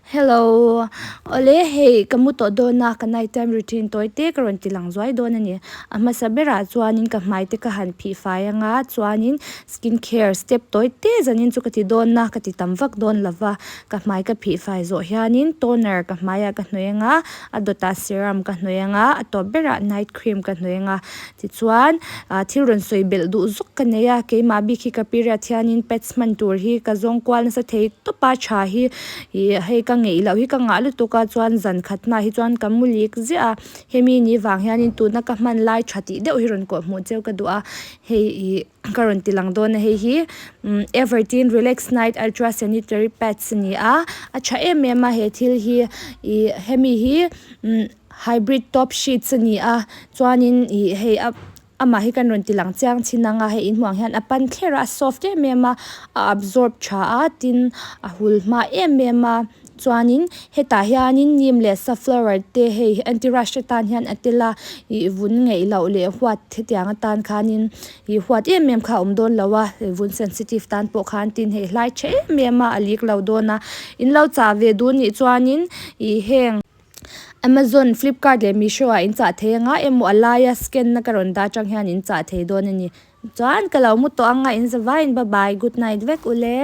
Hello, awle hei ka mu tawh dawn a, ka night time routine tawi te ka rawn ti lang zuai dawn a ni. A hmasa berah chuanin ka hmai te ka han phih fai anga chuanin skin care step tawi te zanin chu ka ti dawn a, ka ti tam vak dawn lo va. Ka hmai ka phih fai zawh hianin toner ka hmaiah ka hnawih anga, a dawtah serum ka hnawih anga, a tawp berah night cream ka hnawih anga. Tichuan ah thil rawn sawi belh duh zawk ka nei a, keimah bik hi ka period hianin pads hman tur hi ka zawng kual nasa thei tawp a, tha hi ih hei ka ngeih loh hi ka ngah lutuk a chuan zan khat hmaah hi chuan ka mu lik ziah a, hemi ni vang hianin tuna ka hman lai tha tih deuh hi rawn kawh hmuh cheu ka duh a, hei ih ka rawn ti lang dawn a hei hi umm everteen relax night ultra sanitary pads a ni a, a tha em em a he thil hi ih hemi hi umm. Hybrid top sheets a ni a chuanin ih hei a amah hi kan rawn ti lang chiang chin ang a hei inhmuh ang hian a pan thler a a soft em em a a absorb tha a tin a hul hma em em a chuanin hetah hianin neem leh safflower te hei anti rush atan hian a tel a ih vun ngeih loh leh huat hetiang atan khanin ih huat em em kha a awm dawn lo a vun sensitive tan pawh khan tin hei hlai tha em em a a lik lo dawn a in lo chah ve duh nih chuanin ih heng. Amazon, Flipkart leh Meesho ah in chah thei anga emaw a laia scan na ka rawn dah atang hian in chah thei dawn a ni. Chuan ka lo mu tawh anga in zavaiin bye bye, good night vek ule.